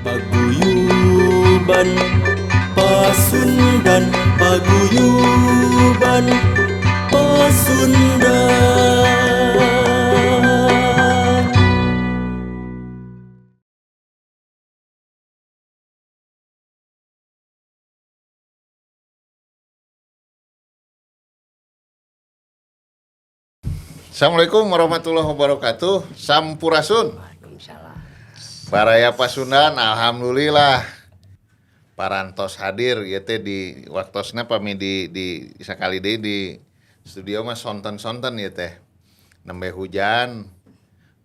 Paguyuban Pasundan, Paguyuban Pasundan. Assalamualaikum warahmatullahi wabarakatuh. Sampurasun. Waalaikumsalam. Baraya Pasundan, alhamdulillah parantos hadir ieu teh di waktosna pami di sakali deui di studio mah sonten-sonten ieu teh. Nembe hujan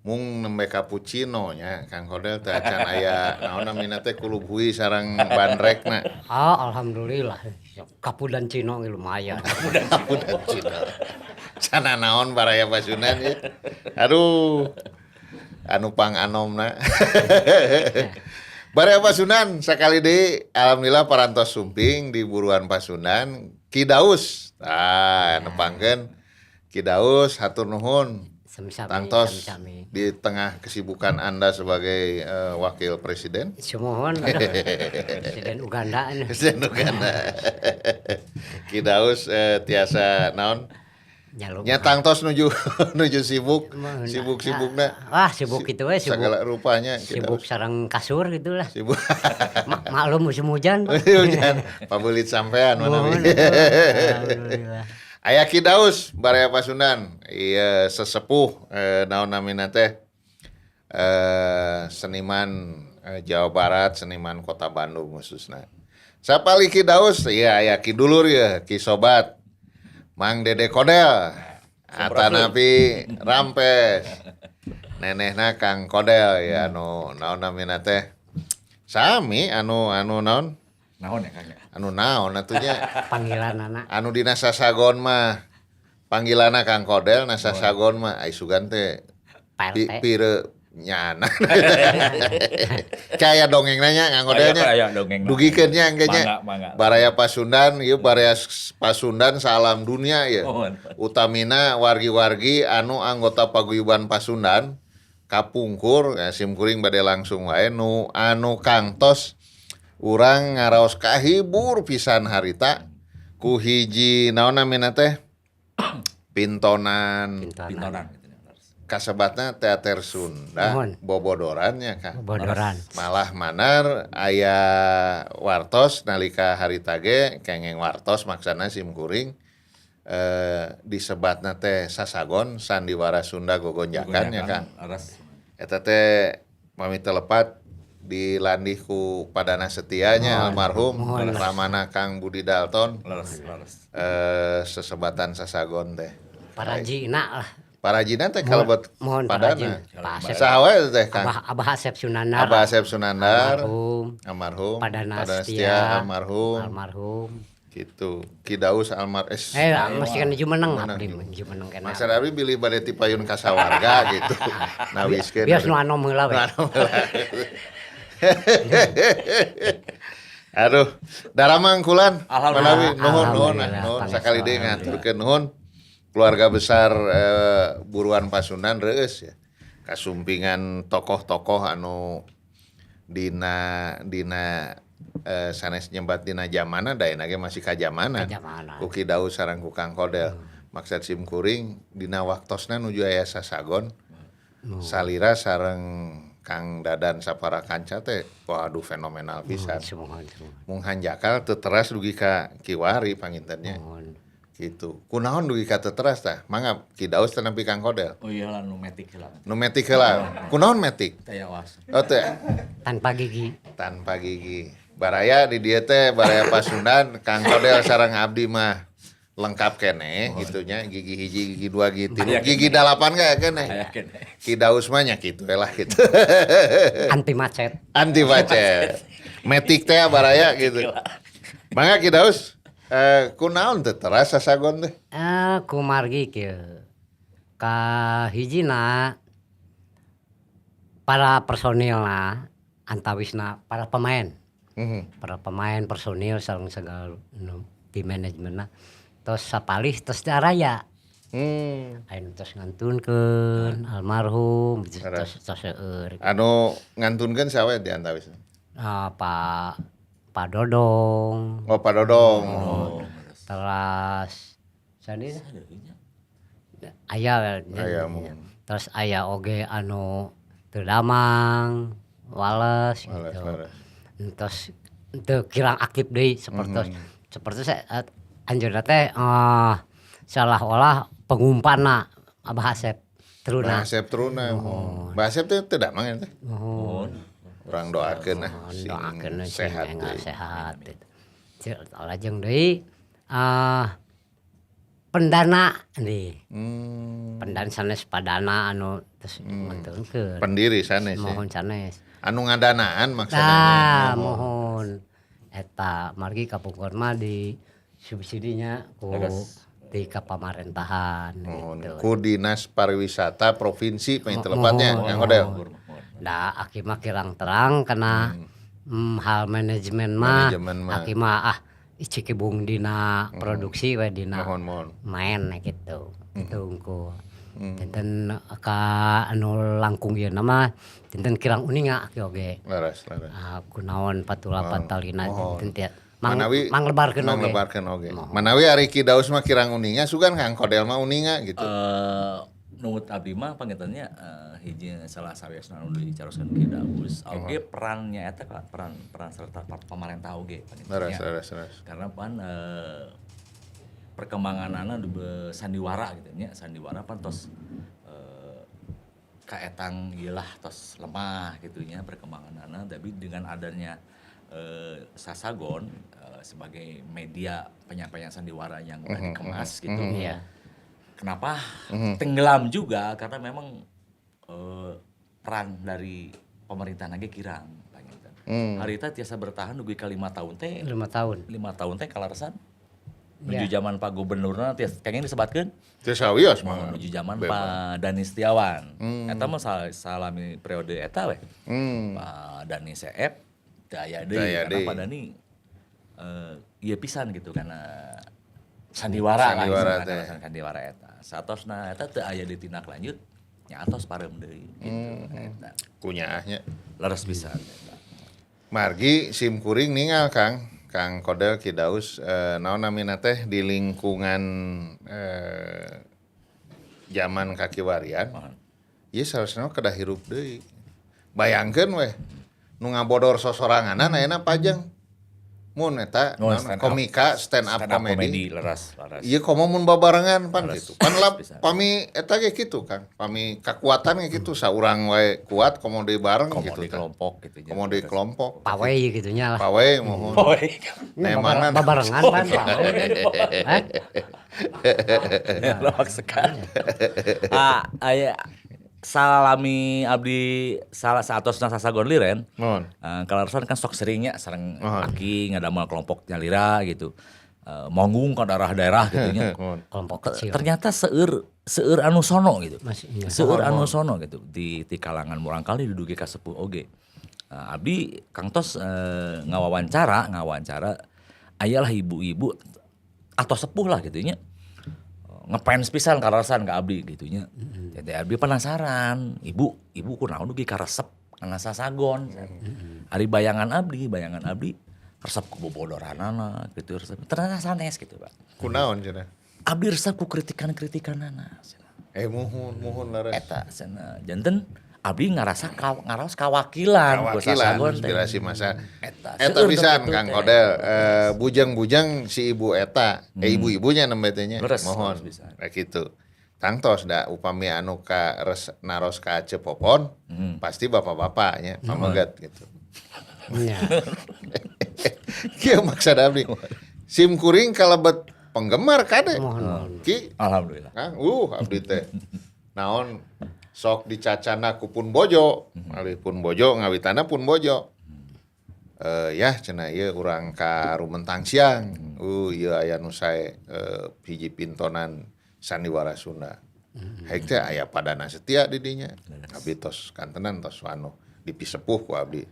mung nembe cappuccino nya Kang Kodel teh acan aya naon namina teh kulub hui sareng bandrekna. Ah, alhamdulillah. Kapudan Cino ge lumayan. Cappuccino. Cana naon Baraya Pasundan ya. Aduh. Anu pang anomna. Baraya Pasundan sakali deui alhamdulillah parantos sumping di Buruan Pasundan Ki Daus. Tah, nepangkeun Ki Daus, hatur nuhun. Sami-sami, Tangtos sami-sami. di tengah kesibukan Anda sebagai wakil presiden. Sumuhun, aduh. Presiden Uganda ini. Presiden Uganda. Ki Daus tiasa naon? Nyaluk. Nya tangtos nuju nuju sibuk, Mohon. sibuk-sibukna. Wah, sibuk gitu we, sibuk. Segala rupanya Ki Sibuk Daus. sareng kasur gitulah. Sibuk. Maklum musim hujan, Pak. Hujan, pabelit sampean mana Mohon, bi. aduh. Alhamdulillah. Aya Ki Daus Baraya Pasundan, iya sesepuh naon namina teh seniman Jawa Barat, seniman Kota Bandung khususna. Sapali Ki Daus, iya aya Ki Dulur ya, Ki Sobat. Mang Dede Kodel, atanapi Rampes. Nenehna Kang Kodel ya anu naon namina teh. Sami anu anu naon? Naon ya, Kang, ya? Anu naon atunya? Panggilan anak. Anu dina sasagon mah panggilanna Kang Kodel, na sasagon mah ai sugan teh Pak RT. Pire nyana. Kaya dongeng nanya Kang Kodelnya. Aya, aya dongeng. Dugikeun nya engke nya. Mangga, mangga. Baraya Pasundan ieu Baraya Pasundan salam dunia ya. Mohon. Utamina wargi-wargi anu anggota Paguyuban Pasundan kapungkur ya, sim kuring bade langsung wae nu anu kangtos urang ngaraos kahibur pisan harita ku hiji naon namina teh pintonan. Pintonan. Pintonan gitu ya. Kasebatna teater Sunda. Mohon. Bobodorannya Kang. Bodoran. Malah manar aya wartos nalika harita ge kengeng wartos maksana sim kuring disebatna teh sasagon sandiwara Sunda gogonjakan ya Kang. Leres. Eta teh pami telepat dilandih ku Padana Setianya almarhum Mohon. Ramana Kang Budi Dalton. Leres, leres. Sesebatan sasagon teh. Parajina lah. Parajina teh kalebet Mohon Padana. parajina. Pak Asep. Saha wae teh Kang? Abah Asep Sunandar. Abah Asep Sunandar. Almarhum. Almarhum. Padana Padana Setia. almarhum. Almarhum. Gitu. Ki Daus almar Masih kan jumeneng Jumeneng. abdi mah, jumeneng kena. Maksud abdi bilih bade ti payun kasawarga gitu. Nawiskeun. Bias nu anom heula we. Aduh, daramang kulan. Alhamdulillah. Manawi nuhun nuhun Alhamdulillah, nuhun pangestu, sakali deui alhamdulillah. ngaturkeun nuhun keluarga besar Buruan Pasundan reueus ya. Kasumpingan tokoh-tokoh anu dina dina sanes nyebat dina jamana daena ge masih kajamanan. Kajamanan. Ku Ki Daus sareng ku Kang Kodel. Maksud sim kuring dina waktosna nuju aya sasagon. Salira sareng Kang Dadan sapara kanca teh waduh fenomenal pisan. Sumuhun, sumuhun. Mung hanjakal teu teras dugi ka kiwari pangintennya. Mohon. Gitu. Kunaon dugi ka teu teras tah? Mangga Ki Daus teh nampi Kang Kodel. Oh iya lah nu metik heula. Nu metik heula. Kunaon metik? Taya was. Oh teh Tanpa gigi. tanpa gigi. Baraya di dieu teh Baraya Pasundan Kang Kodel sareng abdi mah lengkap keneh gitunya gigi hiji gigi dua gigi tilu Aya gigi dalapan kayak keneh. Aya keneh. Ki Daus mah nya kitu we lah gitu. Anti macet. Anti macet. Metik teh baraya gitu. Mangga Ki Daus, kunaon teu teras sasagon teh? Kumargi kieu. Kahijina para personilna antawisna para pemain. Para pemain personil sareng segala nu di manajemenna tos sapalih tos teu araya. Aya nu tos ngantunkeun almarhum gitu, Leres. tos tos seueur. Anu ngantunkeun saha we di antawisna? Pak Pak Dodong. Oh, Pak Dodong. Oh, Terus sani nya. Aya. Aya, mun. Terus aya oge anu teu damang, wales Wales, gitu. Wales. Terus teu kirang aktif deui seperti seperti saya anjeunna teh seolah-olah pengumpanna Abah Asep Teruna. Bah Asep Teruna. Bah Asep teh teu damang ya teh. Muhun. Urang doakeun lah Mohon sing doakeun we sing sehat enggal deui. Sehat gitu. Lajeng deui pendana nih. Pendana sanes padana anu terus ngantunkeun. Pendiri sanes ya. Mohon sanes. Anu ngadanaan maksudna. Nah, mohon eta margi kapungkur mah di subsidinya ku di kapamarentahan Mohon gitu. ku Dinas Pariwisata Provinsi paling telepatnya Mohon. Kang Kodel. Nah, aki mah kirang terang karena hal manajemen mah, Manajemen mah. aki mah cikibung dina produksi we dina Mohon mohon. main gitu. Gitu unggul. Janten ka anu langkung ieu mah janten kirang uninga aki oge. Leres leres. Ah, kunaon patula patalina janten mang Manawi manglebarkeun oge. Manglebarkeun oge. Manawi ari Ki Daus mah kirang uninga sugan Kang Kodel mah uninga gitu. Nungut abdi mah pangintennya hiji salah sawiosna anu dicaroskeun Ki Daus oge perannya eta Kak, peran peran serta pamarentah oge Leres pangintennya. leres leres. Karena pan perkembanganana di sandiwara gitu nya, sandiwara pan tos kaetang ieu lah tos lemah gitu nya perkembanganana, tapi dengan adanya Sasagon sebagai media penyampaian sandiwara yang udah dikemas gitu. Kenapa tenggelam juga karena memang peran dari pemerintah lagi kirang panginten. Harita tiasa bertahan dugi ka 5 tahun teh. 5 tahun. 5 tahun teh kalaresan menuju zaman Pak Gubernurna tiasa kenging disebatkeun Teu sawios mah. Menuju zaman Pak Dani Setiawan. Eta mah salami periode eta weh. Pak Dani CF teu aya deui Teu aya karena deui. Pak Dani ieu pisan gitu karena sandiwara lah Sandiwara istilahna, teh. karena sandiwara eta. Satosna eta teu aya ditindak lanjut nya atos pareum deui gitu eta. Kunyaahnya. Leres pisan eta. Margi sim kuring ningal Kang, Kang Kodel Ki Daus naon namina teh di lingkungan zaman kakiwarian. Mohon. Ieu saresna kedah hirup deui. Bayangkeun weh nu ngabodor sosoranganan ayeuna pajeng. Mun eta Oh, naon, stand up. komika stand up Stand up comedy. comedy leres leres. Ieu komo mun babarengan pan Leres. gitu. Pan lap Bisa. pami eta ge kitu Kang. Pami kakuatan ge kitu saurang wae kuat komo deui bareng Komo gitu di tah. kelompok gitu nya. Komo deui kelompok. Pawe gitu nya lah. Pawe mohon. Pawe. Ini Nemanan. babarengan pan pawe. Hah? Lawak sekali. Aya salami abdi salah saatosna Sasagon liren. Mohon. Kalaresan kan sok seringnya sareng Mohon. aki ngadamel kelompok nyalira gitu. Manggung ke daerah-daerah gitu nya. Mohon. Kelompok kecil. Ternyata seueur seueur anu sono gitu. Masih, iya. Seueur anu sono gitu di kalangan murangkali dudugi ka sepuh oge. Abdi Kang Tos ngawawancara ayalah ibu-ibu atau sepuh lah gitu nya. Ngefans pisan karasan ka abdi gitu nya. Jadi abdi penasaran, ibu ibu kunaon dugi karesep kana Sasagon. Ari bayangan abdi resep ku bobodoranana gitu resep. Ternyata sanes gitu, Pak. Kunaon cenah? Abdi resep ku kritikan-kritikanana. Muhun muhun leres. Eta cenah. Janten abdi ngarasa ngaraos kawakilan ku Kawakilan Sasagon teh. inspirasi masa. Eta, Eta seueur pisan nu kitu Kang teh. Kodel, bujang-bujang si ibu eta, ibu-ibunya nembe teh nya. Leres, Mohon. leres pisan. Rek kitu. Tangtos da upami anu ka res, naros ka Aceh Popon, pasti bapak-bapaknya pamegat gitu. Iya. Kieu maksad abdi. Sim kuring kalebet penggemar kade. Mohon, mohon. Ki, Alhamdulillah. Kang, abdi teh. Naon sok dicacana ku pun bojo, alih pun bojo ngawitana pun bojo. Ya cenah ieu urang ka Rumentang siang. Ieu aya nu sae hiji pintonan sandiwara Sunda. Haik teh aya Padana Setia di dinya. Abdi tos kantenan tos wano dipisepuh ku abdi.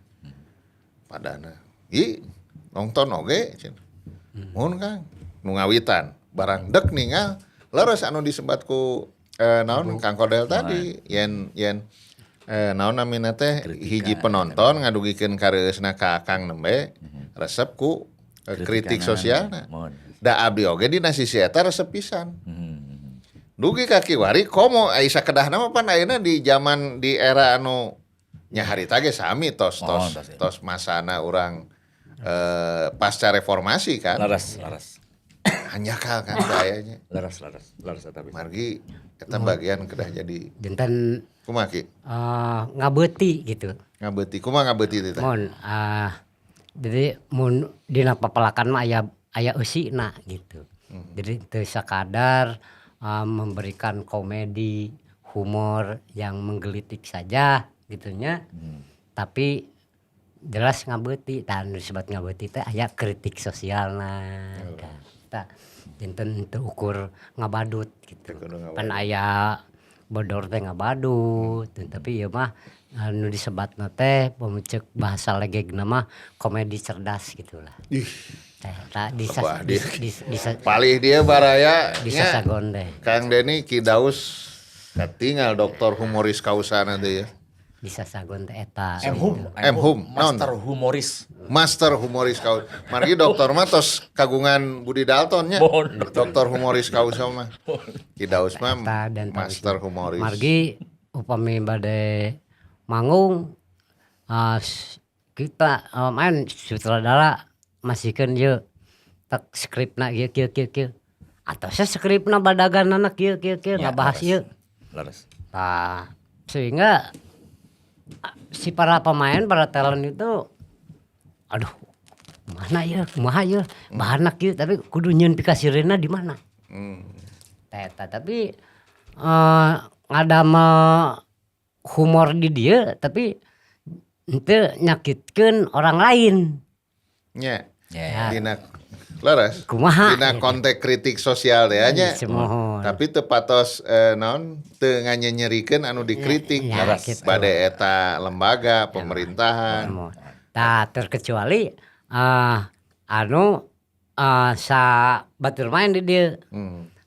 Padana. Ih, nonton oge cenah. Muhun Kang, nu ngawitan barang dek ningal leres anu disebat ku naon Kang Kodel tadi yen yen Naon namina teh hiji penonton ngadugikeun kareueusna ka Akang nembe resep ku kritik sosialna. Da abdi oge dina sisi eta resep pisan. Dugi ka kiwari komo ai sakedahna mah pan ayeuna di zaman di era anu nya harita ge sami tos tos tos masana urang pasca reformasi kan. Leres, leres. Hanjakal kan gayanya. Leres, leres, leres eta bisa. Margi eta bagian kedah jadi Janten kumaha Ki? Ngabeuti gitu. Ngabeuti kumaha ngabeuti teh? Mun jadi mun dina papelakan mah aya aya eusina gitu. Jadi teu sakadar memberikan komedi, humor yang menggelitik saja gitunya. Tapi jelas ngabeuti, tah anu disebut ngabeuti teh aya kritik sosialna. Tah janten teu ukur ngabadut gitu. Teu kudu ngabadut. Pan aya bodor teh ngabadut, tapi ieu mah anu disebatna teh pameuceuk bahasa legegna mah komedi cerdas gitulah. Ih. Teh eta di Wah, dia. Palih dia baraya di nya. Sasagon teh. Kang Deni Ki Daus katingal doktor humoris causa nanti ya. Di sasagon teh eta. M-Hum, M-Hum, naon? Master humoris. Master humoris causa. Margi doktor mah tos kagungan Budi Dalton nya. Mohon. Doktor humoris causa mah. Ki Daus mah Eta dan master humoris. Margi upami bade manggung kita main sutradara masihkeun ieu tek skripna ieu kieu kieu kieu. Atau saya skripna badaganana kieu kieu kieu Ya, ngabahas leres. ieu. Leres. Nah, sehingga si para pemain, para talent itu aduh, mana ya, kumaha ya, bahanna kieu tapi kudu nyieun pikasireunna di mana. Eta tapi ngadamel humor di dieu tapi henteu nyakitkeun orang lain. Nya. Ya. Dina leres. Kumaha? Dina konteks kritik sosial teh nya. Semohon. Tapi teu patos naon teu nganyenyerikeun anu dikritik. Ya, Leres. gitu. Bade eta lembaga pemerintahan. Semohon. Tah terkecuali anu sa batur main di dieu.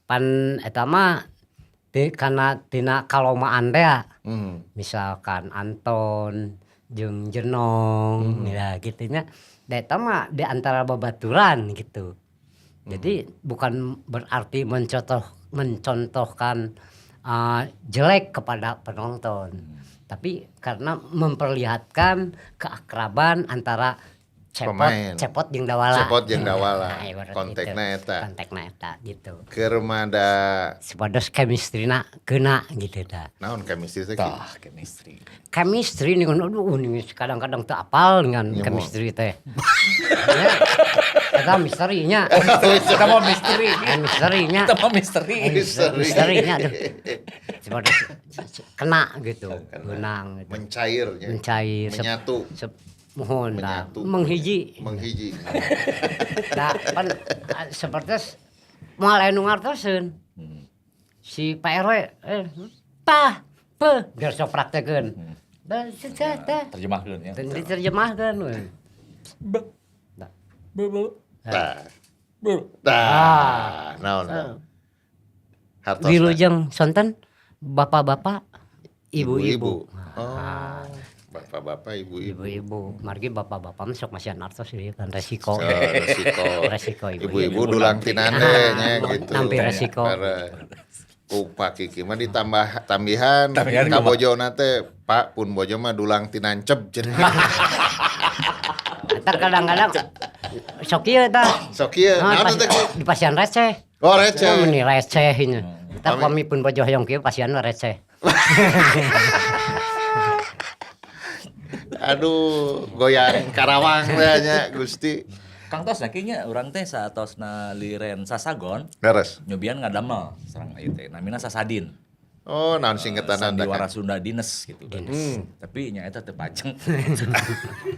Pan eta mah ti kana tina kalomaan teh. Misalkan Anton jeung Jenong ya gitu nya. Da eta mah di antara babaturan gitu. Jadi bukan berarti mencontohkan jelek kepada penonton. Tapi karena memperlihatkan keakraban antara cepot, Pemain. cepot jeung dawala. Cepot jeung dawala. Nah, ibarat Kontekna gitu. eta. Kontekna eta gitu. Keur mada Supados chemistry-na keuna gitu tah. naon chemistry teh Ki? Tah, chemistry. Chemistry nih kan aduh nih kadang-kadang teu apal dengan Ya, mau. chemistry teh. Ya, eta misterinya. Kita mau misteri. Misterinya. Kita mau misteri. Misteri. Misterinya aduh. Supados kena gitu, benang gitu. Mencair nya. Mencair. Menyatu. Mohon dah. Menyatu. Menghiji. Menghiji. Nah, pan seperti moal aya nu ngartoseun. Si Pak RW tah pe biar sok praktekeun. Da tah. Terjemahkeun ya. Diterjemahkeun we. Be. Be be. Tah. Be. Tah. Naon? Hartosna. Wilujeng sonten bapak-bapak, ibu-ibu. Oh. Bapak-bapak, ibu-ibu. Ibu-ibu, margi bapak-bapak mah sok masihan artos ieu kan resiko. Oh, resiko. Resiko Ibu-ibu dulang tinande nya gitu. Nampi resiko. Ku Pak Kiki mah ditambah tambihan Tambihan ka bojona teh Pak pun bojo mah dulang tinancep cenah. Eta kadang-kadang sok ieu tah. Sok ieu, Nah, naon teh Ki? di pasian receh. Oh receh. Oh, meni receh nya. Tah Pami- pami pun bojo hoyong kieu pasian mah receh. Aduh, goyang Karawang teh nya Gusti. Kang tos nah kayaknya urang teh saatosna liren sasagon Leres. nyobian ngadamel sareng ieu teh namina Sasadin. Oh, naon singkatan Sandiwara Sunda Dines gitu kan. Tapi nya eta teu pajeng.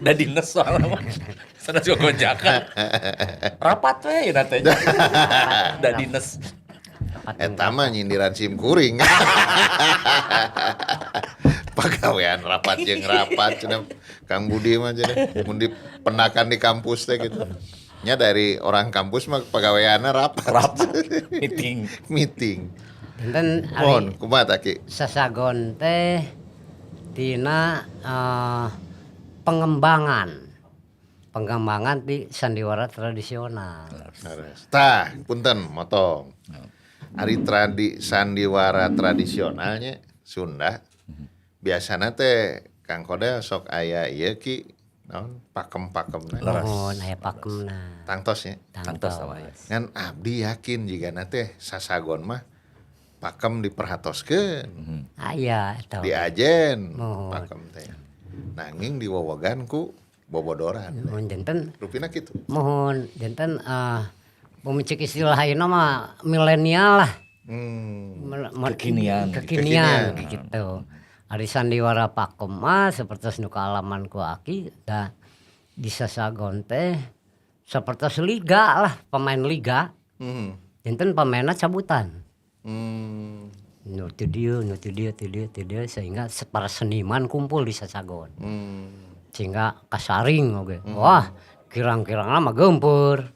Da dines soalnya mah. Sanes gogonjakan. Rapat we ieu teh. Da dines. Eta mah nyindiran sim kuring. Pagawean rapat jeung rapat cenah Kang Budi mah cenah mun dipendakan di kampus teh gitu. Nya dari orang kampus mah pagaweanna rapat. Rapat meeting. Meeting. Dinten Mohon ari kumaha tah Ki? sasagon teh Tina pengembangan pengembangan di sandiwara tradisional. Leres. Tah, punten motong. Ari sandiwara tradisionalnya Sunda. Biasana teh Kang Kodel sok aya ieu, Ki, naon, pakem-pakemna. Mohon aya pakemna. Tangtos nya. Tangtos sama ya. Ngan abdi yakin jigana teh sasagon mah pakem diperhatoskeun. Aya eta. Diajen Mohon. Pakem teh. Nanging diwewegan ku bobodoran. Mohon janten. Rupina kitu. Mohon janten, pamicik istilah ayeuna mah milenial lah. Kekinian. Kekinian, Kekinian. gitu. Ari sandiwara pakem mah seperti nu kaalaman ku aki da di sasagon teh seperti liga lah, pemain liga. Janten pemainna cabutan. Nu ti dieu, nu ti dieu, ti dieu, ti dieu, sehingga para seniman kumpul di sasagon. Sehingga kasaring oge. Wah, kirang-kirangna mah geumpeur.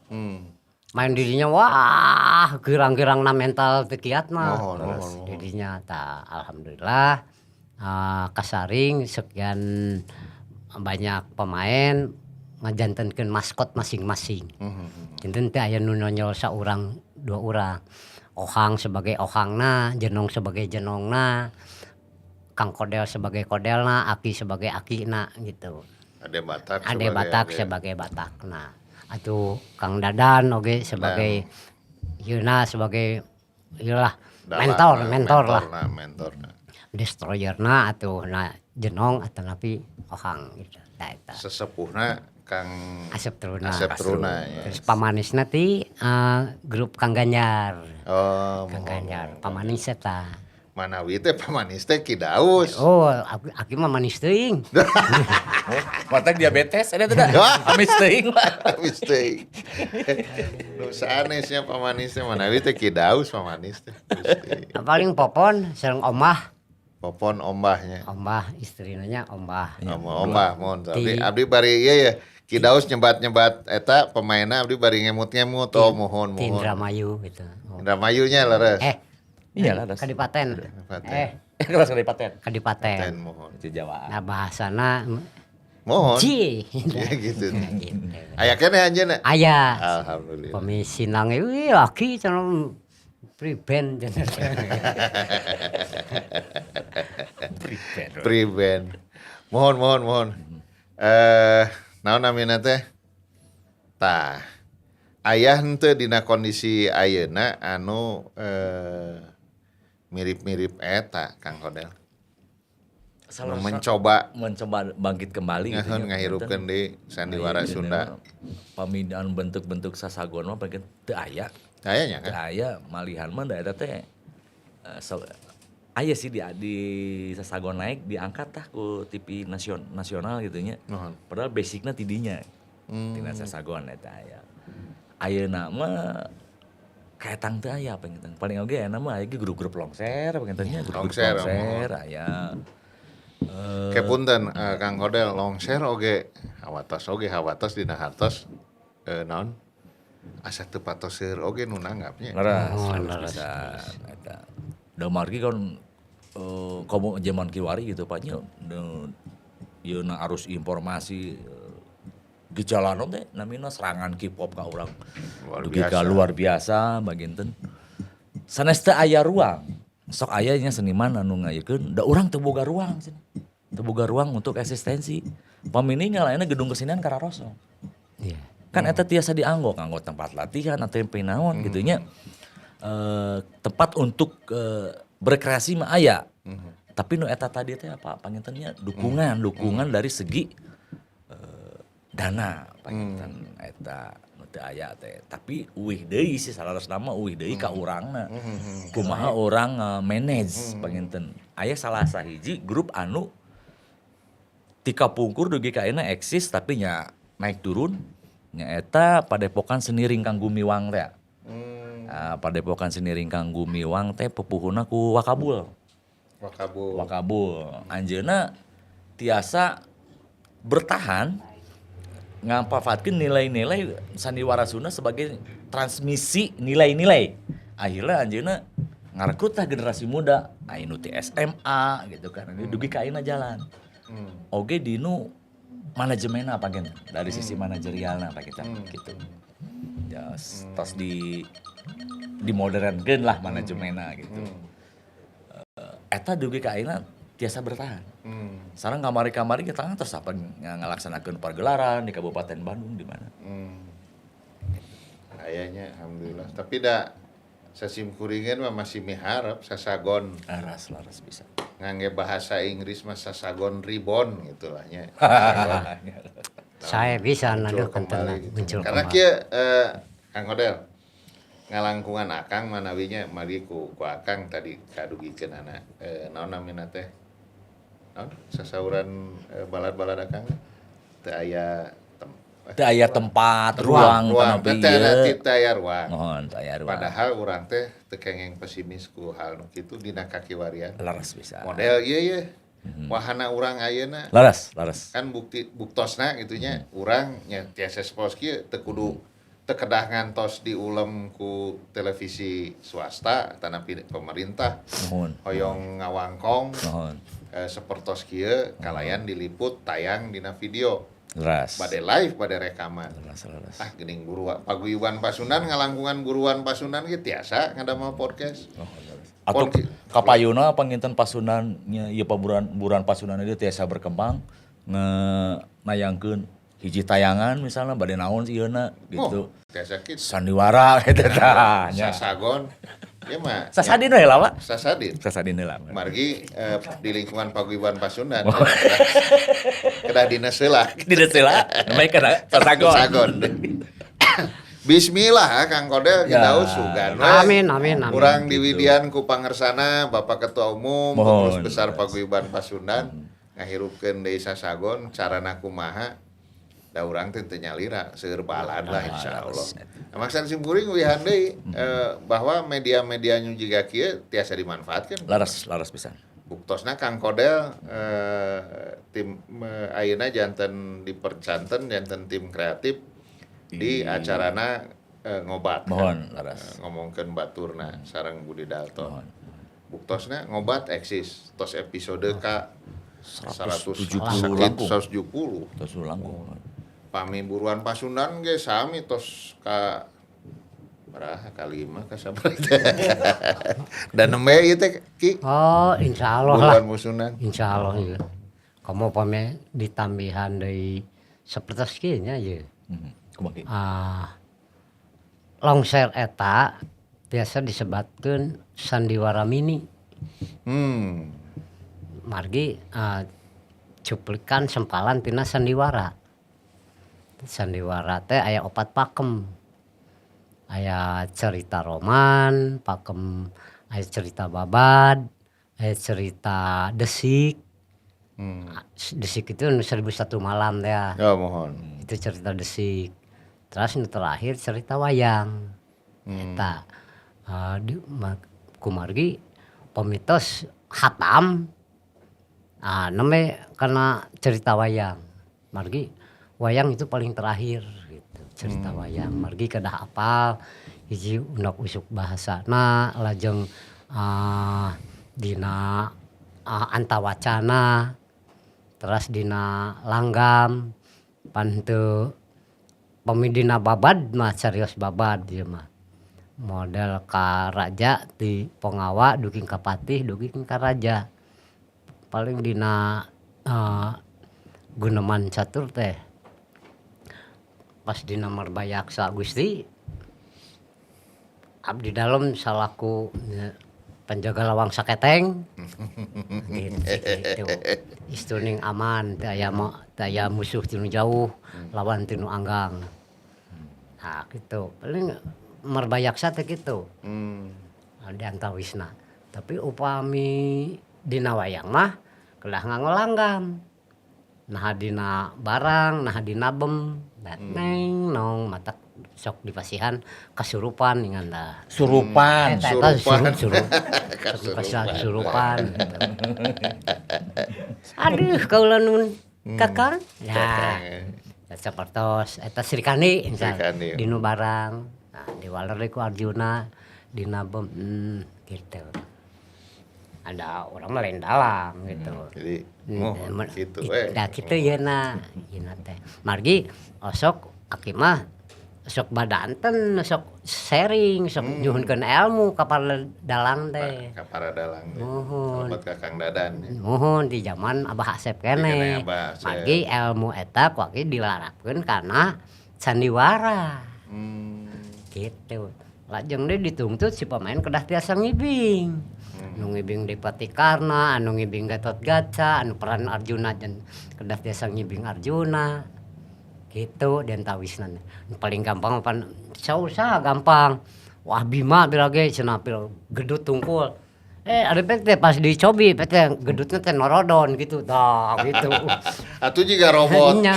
Main dirinya wah, kirang-kirangna mental teu kiat mah. Mohon, mohon, mohon. Dirinya tah alhamdulillah kasaring sekian banyak pemain ngajantenkeun maskot masing-masing. Janten teh aya nu nonjol saurang dua urang. Ohang sebagai ohangna, Jenong sebagai jenongna, Kang Kodel sebagai kodelna, Aki sebagai akina gitu. Ade Batak Ade sebagai Batak ade. Sebagai Batakna. Atuh Kang Dadan oge sebagai yeuna, sebagai ieu lah, Dalang, mentor, nah, mentor lah. Mentorna, mentorna. Destroyerna atuh na Jenong atau napi Ohang gitu. Tah eta. Sesepuhna Kang Asep Truna. Asep Truna ya. Terus pamanisna ti grup Kang Ganjar. Oh, Kang mohon, Ganjar, mohon. pamanis eta. Manawi teh pamanis teh Ki Daus. Oh, aki mah manis teuing. Oh, matak diabetes ada tuh dah. Amis teuing mah. Amis teuing. Nu sanesnya pamanis teh manawi teh Ki Daus pamanis teh. Gusti. Paling Popon sareng Omah. Popon ombahnya. Ombah, istrina nya Ombah. Ombah, ombah mohon. Abdi, Ti- abdi bari iya ya. Ki Daus nyebat-nyebat eta pemainna, abdi bari ngemut-ngemut. Oh, mohon Ti mohon. Indramayu gitu. Oh. Indramayunya leres. Eh, Iya lah, leres. Kadipaten. Kadipaten. Eh, Kelas Kadipaten. Kadipaten. Ten mohon. Itu Jawa. Nah, bahasana Mohon. Ci. Ya gitu. Gitu. Aya keneh anjeunna. Aya. Alhamdulillah. Pami sinange wih aki cenah priben cenah. Prepare. Priben. Mohon mohon mohon. Naon namina teh? Tah. Aya henteu dina kondisi ayeuna anu mirip-mirip eta, Kang Kodel? Salah Nu mencoba mencoba bangkit kembali gitu ngahun ya. ngahirupkeun di sandiwara Sunda. Pamidaan bentuk-bentuk sasagon mah pengen teu aya. Kayaknya Teu kan. aya malihan mah da eta teh aya sih di sasagon naik diangkat tah ku TV nasional gitu nya. Mohon. Padahal basicna ti dinya. Tina sasagon eta aya. Ayeuna mah kaetang teu aya panginten. Paling oge ayeuna mah aya ge grup-grup longser panginten nya, grup-grup Longser, longser aya. Ke punten Kang Kodel, longser oge hawatos oge hawatos dina hartos naon asa teu patoseur oge nu nanggapnya. Leres, Oh, leres leres, pisan eta. Da margi kan komo zaman kiwari gitu Pak nya, ieu na arus informasi gejala naon teh namina serangan K-pop ka urang. Luar Dugi ka biasa. luar biasa baginten. Sanes teu aya ruang. Sok aya nya seniman anu ngayekeun da urang teu boga ruang cenah. Teu boga ruang untuk eksistensi. Pamini ngalaina gedung kesenian kararosong. Iya. Kan eta tiasa dianggo nganggo tempat latihan atau naon gitu nya. Tempat untuk berkreasi mah aya. Tapi nu eta tadi teh apa pangintennya dukungan, dukungan dari segi dana panginten eta nu teu aya teh. Tapi uih deui sih salarasna mah, uih deui ka urangna. Kumaha urang manage panginten. Aya salah sahiji grup anu ti kapungkur dugi ka ayeuna eksis tapi nya naik turun, nyaeta Padepokan Seni Ringkang Gumiwang teh. Nah, Padepokan Seni Ringkang Gumiwang teh pupuhuna ku Wakabul. Wakabul. Wakabul. Anjeunna tiasa bertahan ngampafatkeun nilai-nilai sandiwara Sunda sebagai transmisi nilai-nilai. Akhirnya anjeunna Ngarekrut lah generasi muda, aya nu ti SMA gitu kan. Ini dugi ka ayeuna jalan. Oge dinu manajemenna apa gitu, dari sisi manajerialna apa kita gitu. Ya, tos di modernkeun lah manajemenna gitu. Eta dugi ka ayeuna tiasa bertahan. Sekarang kamari-kamari kita kan terus apa ngalaksanakeun pergelaran di Kabupaten Bandung di mana. Kayaknya alhamdulillah. Tapi da sasim kuringan mah masih miharep Sasagon Laras laras bisa. Ngangge bahasa Inggris mah Sasagon reborn gitu lah nya. Sasagon. Saya bisa muncul nado kembali kentena gitu. Muncul Karena kembali. Kieu Kang Kodel ngalangkungan akang manawinya mari ku akang tadi kadugikeun anak naon namina teh, naon sasauran balad-balad akang teu aya Teu aya tempat, ruang, ruang tanapi teh ieu. teu aya ruang. Mohon teu aya ruang. Padahal urang teh teu kengeng pesimis ku hal nu kitu dina kakiwarian. Leres bisa. Model ieu ye. Wahana urang ayeuna Leres, leres. Kan bukti buktosna gitu nya, urang nya tiasa spos kieu teu kudu, teu kedah ngantos diulem ku televisi swasta tanapi pemerintah. Mohon. Hoyong ngawangkong Mohon. Sapertos kieu kalayan diliput tayang dina video. Leres. Bade live, bade rekaman. Leres, leres. Ah, geuning buruan paguyuban Pasundan ngalangkungan buruan Pasundan ge tiasa ngadamel podcast. Atau kapayuna panginten Pasundan nya ieu paburan buruan Pasundan ieu tiasa berkembang nge nayangkeun hiji tayangan misalnya bade naon sih ieuna gitu. Oh, tiasa kitu. Sandiwara gitu tah nya. Sasagon ieu mah. Sasadin we lah, Pak. Sasadin. Sasadin heula. Margi di lingkungan paguyuban Pasundan kedah dinas heula. Dinas heula, namanya kana Sasagon. Sasagon. Bismillah, Kang Kodel, kita Ya. sugan we. Amin, amin, amin. Urang diwidian ku pangersana Bapak Ketua Umum Mohon. Pengurus Besar Paguyuban Pasundan ngahirupkeun deui Sasagon, carana kumaha da urang teh teu nyalira, seueur balad lah insyaallah. Nah, maksud sim kuring wihan deui bahwa media-media nu jiga kieu tiasa dimanfaatkeun. Laras, laras pisan. Buktosna Kang Kodel tim ayeuna janten dipercanten janten tim kreatif di acarana ngobat kan. Mohon, laras. Ngomongkeun baturna sareng Budi Dalton. Mohon. Buktosna ngobat eksis tos episode ka 170 170 langkung. 170. Tos langkung. Pami buruan Pasundan ge sami tos ka baraha, ka lima ka sabaraha dan nembe ieu teh, Ki. Oh, insya Allah lah. Buruan Pasundan. Insya Allah ya. Kamu pame ditambihan dari seperti kieu nya ya. Kumaha, Ki? Ah, longser eta biasa disebatkeun sandiwara mini. Margi cuplikan sempalan tina sandiwara. Sandiwara teh aya opat pakem. Aya cerita roman, pakem aya cerita babad, aya cerita desik. Desik itu nu 1001 malam teh ya. Ya mohon. Itu cerita desik. Terus nu terakhir cerita wayang. Eta di kumargi pamitos hatam, ah, nembe karena cerita wayang. Margi wayang itu paling terakhir gitu, cerita wayang. Margi kedah apal hiji undak usuk bahasana, lajeng dina antawacana, terus dina langgam pan teu. Pami dina babad mah serius babad ieu mah. Model ka raja ti Pongawa dugi ka patih dugi ka raja. Paling dina guneman catur teh pas dina Marbayaksa Gusti abdi dalem salaku penjaga lawang saketeng gitu. Istuning aman teu aya teu aya musuh tinu jauh, lawan tinu anggang. Nah gitu paling Marbayaksa teh kitu. Di antawisna. Tapi upami dina wayang mah kedah nganggo langgam. Nah dina barang, nah dina bem, neng nong matak sok dipasihan kasurupan ingan dah. Surupan. Eta eta Surupan. surup surup. Sok dipasihan kesurupan gitu. Aduh, kaula nun kakang. Ya. Kakang. Sapertos eta Srikandi misal Srikandi. dinu barang. Nah, diwaler deui ku Arjuna dina bem. Gitu. Ada orang mah lain dalang gitu. Jadi oh gitu we. Da kitu yeuna, yeuna teh. Margi osok aki mah sok badanten, sok sharing, sok nyuhunkeun ilmu ka para dalang teh. Ka para dalang teh. Muhun. Sobat ka Kang Dadan ya. Muhun di zaman Abah Asep Di keneh. keneh Abah Asep. Margi ilmu eta ku aki dilarapkeun kana sandiwara. Gitu. Lajeng deui dituntut si pemain kedah tiasa ngibing. Anu ngibing Dipati Karna, anu ngibing Gatot Kaca, anu peran Arjuna dan kedah tiasa ngibing Arjuna. Gitu dan tawisna. Nu paling gampang pan sausa gampang. Wah Bima bila ge cenah pil gedut tungkul. Eh ada teh pas dicobi teh gedutnya teh norodon gitu. Tah gitu. Atuh jiga robot. Nya.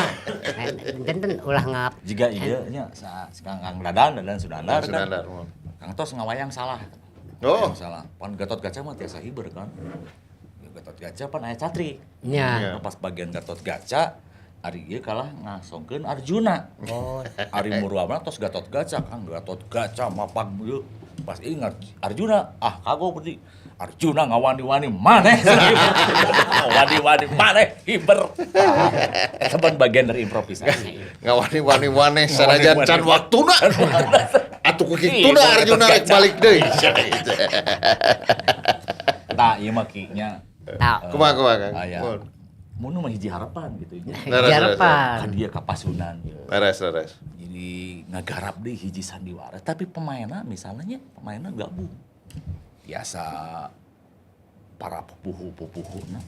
Janten ulah ngap. Jika iya nya sa Kang Kang Dadan Dadan Sunandar kan. Sunandar. Mohon. Kang tos ngawayang salah. Oh. Ngawayang salah. Pan Gatot Kaca mah tiasa hiber kan. Gatot Kaca pan aya catri. Nya. Iya. Nah, pas bagian Gatot Kaca ari ieu kalah ngasongkeun Arjuna. Oh. Ari Murwamana tos Gatot Kaca, Kang Gatot Kaca mapan ieu. Pas ingat Arjuna, ah kagok berarti Arjuna ngawani-wani maneh. Ngawani-wani maneh hiber. Eta pan bagian dari improvisasi. Ngawani-wani maneh sanajan can waktuna. Atuh ku kituna Ih, Arjuna Gatot rek Kaca. balik deui. Tah ieu mah ki nya. Tah. Kumaha kumaha Kang? Aya. Mohon. Mun mah hiji harapan gitu nya. Leres, leres, Harapan. Kan dia ka Pasunan ieu. Leres leres. Jadi ngagarap deh hiji sandiwara tapi pemainnya misalnya pemainnya gabung. Biasa para pupuhu-pupuhuna.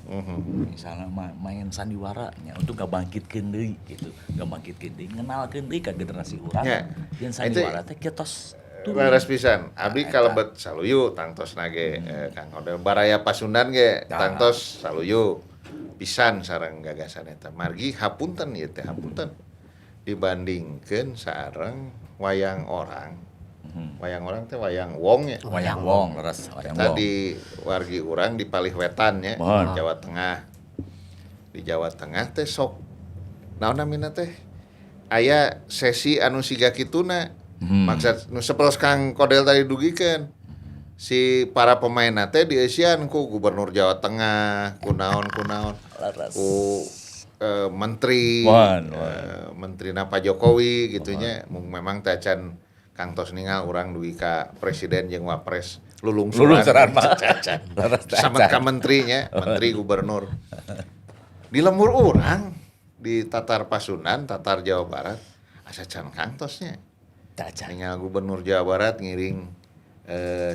Misalnya main sandiwara nya untuk ngabangkitkeun deui gitu. Ngabangkitkeun deui, ngenalkeun deui ka generasi urang. Nya. Yen sandiwara teh kieu tos turun. Leres pisan. Abdi Nah, eta. kalebet saluyu tangtos ge Kang Hodel Baraya Pasundan ge Tah. tangtos saluyu pisan sareng gagasan eta. Margi hapunten ieu teh hapunten dibandingkeun sareng wayang orang. Wayang orang teh wayang wong ya. Wayang wong leres, wayang wong. Tadi wargi urang di Palih Wetan ya, Mohon. di Jawa Tengah. Di Jawa Tengah teh sok naon namina teh aya sesi anu siga kituna. Maksud nu sapertos Kang Kodel tadi dugikeun. Si para pemain teh dieusian ku Gubernur Jawa Tengah, ku naon ku naon, Leres. ku menteri, Mohon, mohon. Menteri Pak Jokowi gitunya. Mung memang teh acan Kang tos ningal urang dugi ka presiden jeung wapres lulungsuran. Lulungsuran mah. Cacan. Leres teh Sama acan. ka menterinya, menteri gubernur. Di lembur urang di Tatar Pasundan, Tatar Jawa Barat, asa can kangtosnya. Cacan. Ningal gubernur Jawa Barat ngiring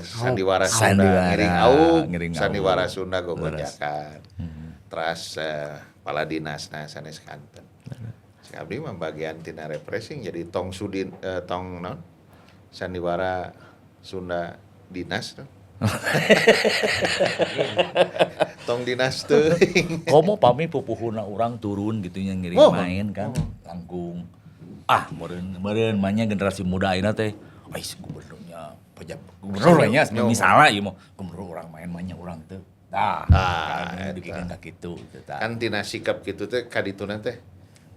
sandiwara Sunda, Sandiwara, ngiring auk, ngiring auk. sandiwara Sunda gogojakan. Teras kepala dinasna sanes kanten. Sing abdi mah bagian tina refreshing jadi tong sudin tong non sandiwara Sunda dinas tuh. Tong dinas teuing. Komo pami pupuhuna urang turun gitu nya ngiring Oh. main kan langkung. Ah meureun meureun mah nya generasi muda ayeuna teh ais gubernurnya pajak gubernur we nya misalnya ieu mah gubernur urang main mah nya urang teu. Tah, Ah, kan dugikeun ka kitu gitu tah. Kan tina sikap kitu teh kadituna teh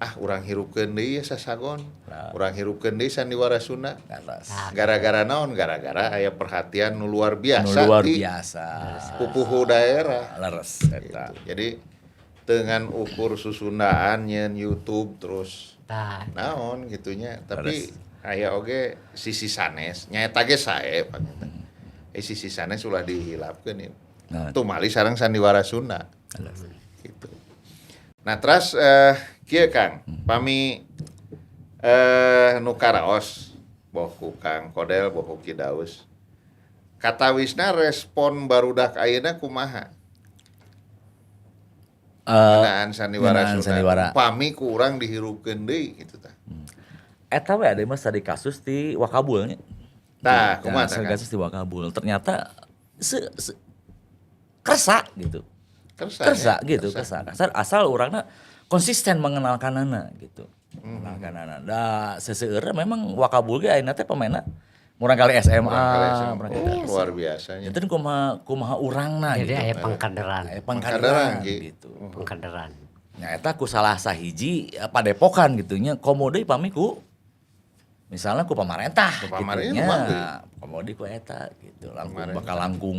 ah urang hirupkeun deui ya sasagon. Nah. Urang hirupkeun deui sandiwara Sunda. Leres. Gara-gara naon? Gara-gara aya perhatian nu luar Nu biasa luar di biasa. pupuhu daerah. Leres eta. Gitu. Jadi dengan ukur susundaan nyeun YouTube terus Tah. naon gitunya tapi aya oge sisi sanes nyaeta ge sae panginten. Sisi sanes ulah dihilapkeun ieu. Nah. Tumali sareng sandiwara Sunda Leres. gitu. Nah, terus kieu Kang, pami nu karaos boh ku Kang Kodel boh ku Ki Daus. Katawisna respon barudak ayeuna kumaha? Ngeunaan sandiwara ngeunaan Sunda. sandiwara. Pami ku urang dihirupkeun deui gitu tah. Eta we ada mah tadi kasus di Wakabul nya. Tah, kumaha tah, Nah, Kang? kasus di Wakabul. Ternyata se kersa gitu. Kersa, Kersa ya? gitu, kersa. Asal, asal orangnya konsisten mengenalkanana gitu. Mengenalkanana. Da seseueurna memang Wakabul ge ayeuna teh pemainna murang kali SMA, Murang kali SMA. murang kali Oh, SMA. luar biasanya. Janten kumaha kumaha urangna Jadi gitu. aya pengkaderan, Aya Pengkaderan, pengkaderan Ki. gitu. pengkaderan. Nya eta ku salah sahiji padepokan gitu nya komo deui pami ku Misalnya ku pamarentah Ku gitu pamarentah nya. mah deui. Komodi ku eta gitu. Langkung Pamarentah. bakal langkung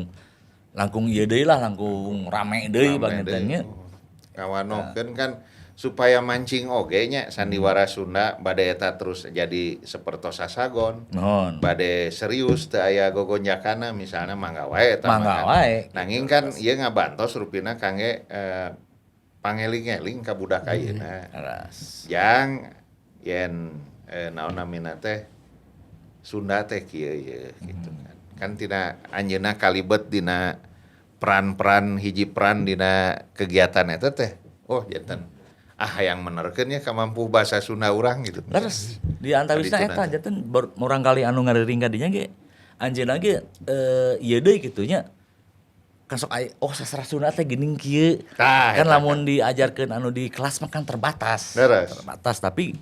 langkung ieu deui lah, langkung rame deui Rame panginten nya. deui. Ngawanohkeun kan supaya mancing oge nya sandiwara Sunda bade eta terus jadi sapertos sasagon. Nuhun. Bade serius teu aya gogonjakana misalnya, mangga wae eta mah Mangga kan. wae. Nanging kan ieu ngabantos rupina kangge pangeling-eling ka budak ayeuna. Leres. Yang yen naon namina teh, Sunda teh kieu ye gitu kan. Kan tina anjeunna kalibet dina peran-peran, hiji peran dina kegiatan eta teh. Oh, janten ah hayang menerkeun nya kamampu bahasa Sunda urang gitu. Leres. Di antawisna Tadi eta janten murangkali anu ngariring ka dinya ge anjeunna ge ieu deui kitu nya. Kan sok aya, oh, sastra Sunda teh geuning kieu. Tah, Kan eta. Lamun diajarkeun anu di kelas mah kan terbatas. Leres. Terbatas, tapi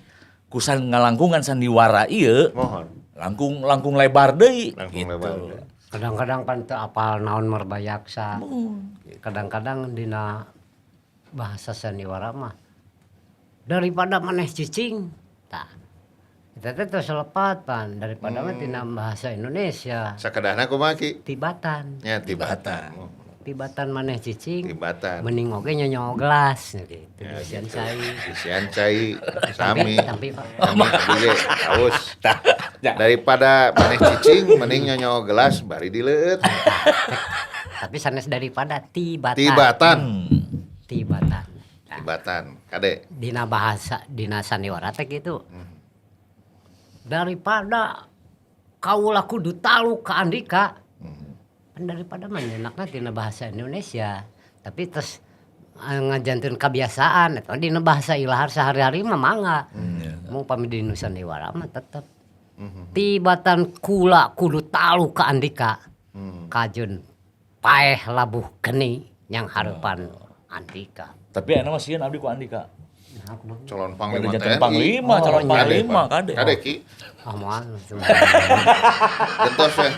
kusan ngalangkungan sandiwara ieu Mohon. Langkung langkung lebar deui Langkung gitu. lebar deui. Kadang-kadang kan teu apal naon merbayaksa. Kadang-kadang dina bahasa sandiwara mah daripada maneh cicing. Tah. Eta teh tos lepat pan daripada mah tina bahasa Indonesia. Sakedahna kumaha, Ki? Tibatan. Nya tibatan. Tibatan maneh cicing. Tibatan. Mending oge nyonyol gelas gitu. Ya, Bisian gitu. cai. Bisian cai sami. Tapi, Pak. Sami abdi ge haus. Daripada maneh cicing mending nyonyol gelas bari dileueut. Tapi sanes daripada, tibatan. Tibatan. Tibatan. Nah, Tibatan. Kade. Dina bahasa dina sandiwara teh gitu. Daripada kaula kudu taluk ka Andika. Kan daripada mah enakna tina bahasa Indonesia. Tapi terus ngajanten kebiasaan eta dina bahasa ilahar sehari-hari mah mangga. Mau pami di nu sandiwara mah tetep. Tibatan kula kudu taluk ka Andika. Kajun paeh labuh geni yang hareupan Andika. Tapi ayeuna mah sieun abdi ku Andika. Nah, kumaha? Calon panglima Bade janten TNI. panglima, calon Oh, panglima kade. Kade, Ki. Ah, moal. Gentos ya.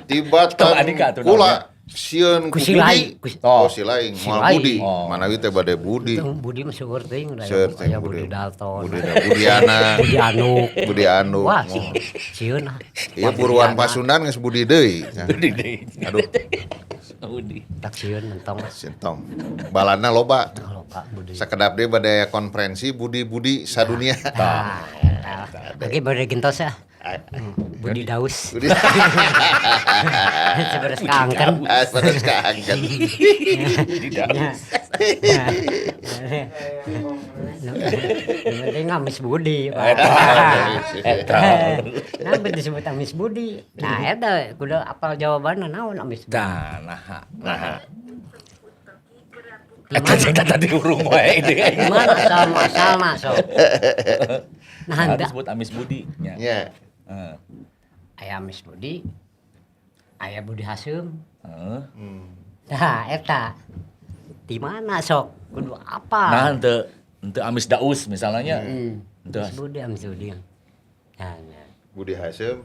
Tibatan Tong Andika tuh kula sieun ku Ku si lain, Budi. Oh. Oh, si lain moal Si Budi. lain. Oh. Manawi teh bade Budi. Itu Budi mah seueur teuing da. Seueur teuing Aya Budi. Budi Dalton. Budi Budiana. Budi Anuk. Budi Anuk. Wah, Oh. sieun ah. Iya, buruan Pasundan geus Budi deui. Budi deui. Aduh, Budi. Tak sieun mentong. sintong. Balana loba. Loba Budi. Sakedap deui bade aya konferensi Budi-budi sadunia. Nah, eta. Lagi bade gentos ya. Budi Daus. Budi. Seberes kaangkeun. Ah, beres kaangkeun. Budi Daus. Yang penting amis Budi, Pak. Eta. Nah, disebut amis Budi. Nah, eta kudu apal jawabanna naon amis Budi. Tah, nah. Nah, Eta cerita tadi urung wae deui. Gimana asal muasalna sok? Nah, Nah, henteu disebut Amis Budi nya. nya. Heeh. Aya Amis Budi. Aya Budi Hasem. Heeh. Nah, eta. Di mana sok? Kudu apa? Nah, henteu henteu Amis Daus misalnya. Henteu. Amis Budi, Amis Budi. Nah, nah. Budi Hasem.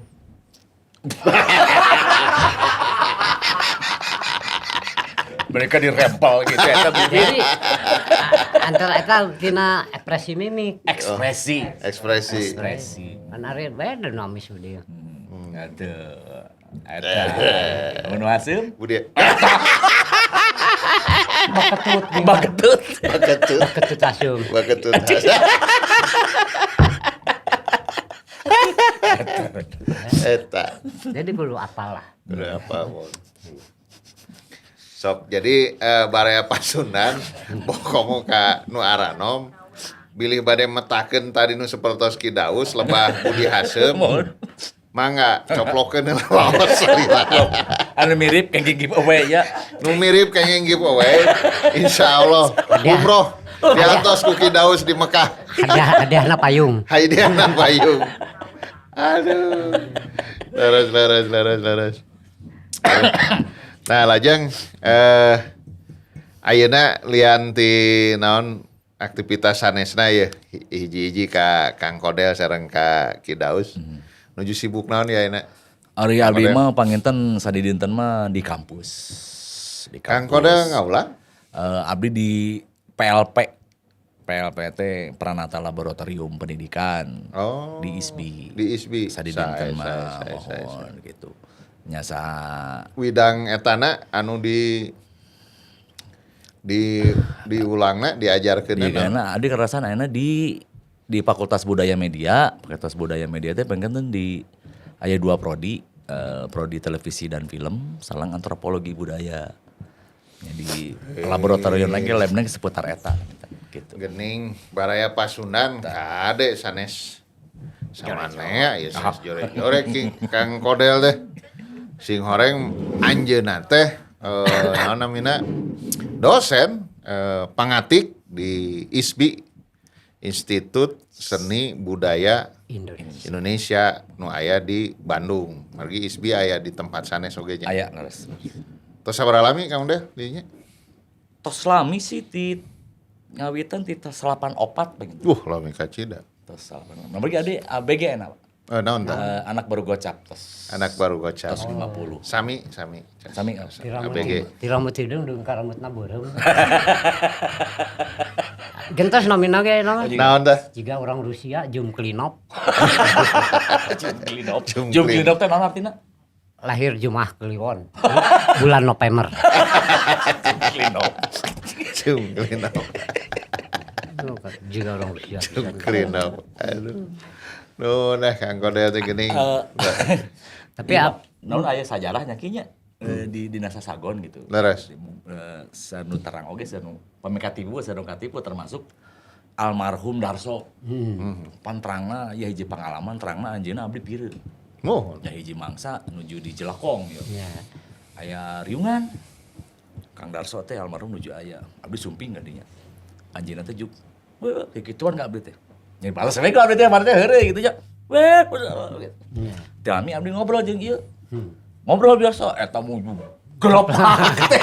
Mereka dirempel gitu eta Budi. Jadi antara eta tina ekspresi mimik. Ekspresi. Ekspresi. Ekspresi. Kan ari beda nu Amis Budi. Aduh. Eta. Mun Hasem Budi. Baketut, baketut. Baketut. Baketut Hasem. Baketut Hasem. Eta. Jadi kudu apal lah. Udah apa mon. Sok jadi baraya Pasundan komo ka nu aranom bilih bade metakeun tadi nu sapertos Ki Daus lebah Budi Hasem. Mangga coplokeun heula waos salila. Anu mirip kenging giveaway ya. Nu mirip kenging giveaway insyaallah umroh diantos ku Ki Daus di Mekah. Hadiah hadiahna payung. Hadiahna payung. Aduh. Leres leres leres leres. Nah, lajeng ayeuna lian ti naon aktivitas sanesna ye, hiji-hiji ka Kang Kodel sareng ka Ki Daus. Nuju sibuk naon ya ayeuna? Ari abdi mah panginten sadidinten mah di kampus. Di Kang kampus. Kodel ngaulang? Abdi di PLP. PLPT Pranata Laboratorium Pendidikan Oh. di ISBI. Di ISBI. Sadidinten Sae, mah sae, sae, sae, sae. mohon gitu. Nyasa Widang etana anu di diulangna diajarkeun Iya, karena adi kerasaan ayeuna di Fakultas Budaya Media, Fakultas Budaya Media teh pengen di aya dua prodi, prodi televisi dan film, sareng antropologi budaya. Jadi laboratorium lagi labna seputar eta gitu. Gening baraya Pasundan kade sanes samanea ya sanes jore-jore Kang Kodel teh. Sing horeng anjeunna teh naon namina dosen pangatik di ISBI, Institut Seni Budaya Indonesia. Indonesia nu aya di Bandung. Margi ISBI aya di tempat sanes oge nya. Aya leres. Tos sabaraha lami Kang Del dinya? Tos lami sih ti ngawitan ti tos 84 begitu. Lami kacida. Tos 84. Nomor ge ade ABG enak, Pak. Naon tah? Anak baru gocap tos. Anak baru gocap. Tos 50. Sami, sami. Sami. ABG. Ti rambut hidung dung ka rambutna beureum. Gentos namina ge naon? Naon tah? Jiga orang Rusia Jum Klinov. Jum Klinov. Jum Jum Klinov teh naon artina? Lahir Jumat Kliwon. Bulan November. Jum Klinov. Jum Klinov. Jiga orang Rusia. Jum Klinov. Aduh. Nuh, nah Kang Kodel teh geuning. Tapi naon aya sajarahnya kieu nya di Dina Sasagon gitu. Leres. Sanu terang oge sanu pamikatibu sanu katipu termasuk almarhum Darso. Pan terangna ya hiji pengalaman terangna anjeunna abdi pireun. Muhun. Ya hiji mangsa nuju di Jelakong ya. Ya. Aya riungan. Kang Darso teh almarhum nuju aya. Abdi sumping ka dinya. Anjeunna teh juk weh kikituan ka abdi teh. Nya balas we ku abdi teh marteh heureuy gitu nya. Weh gitu. Teh ami abdi ngobrol jeung ieu. Ngobrol biasa eta muju gelopak teh.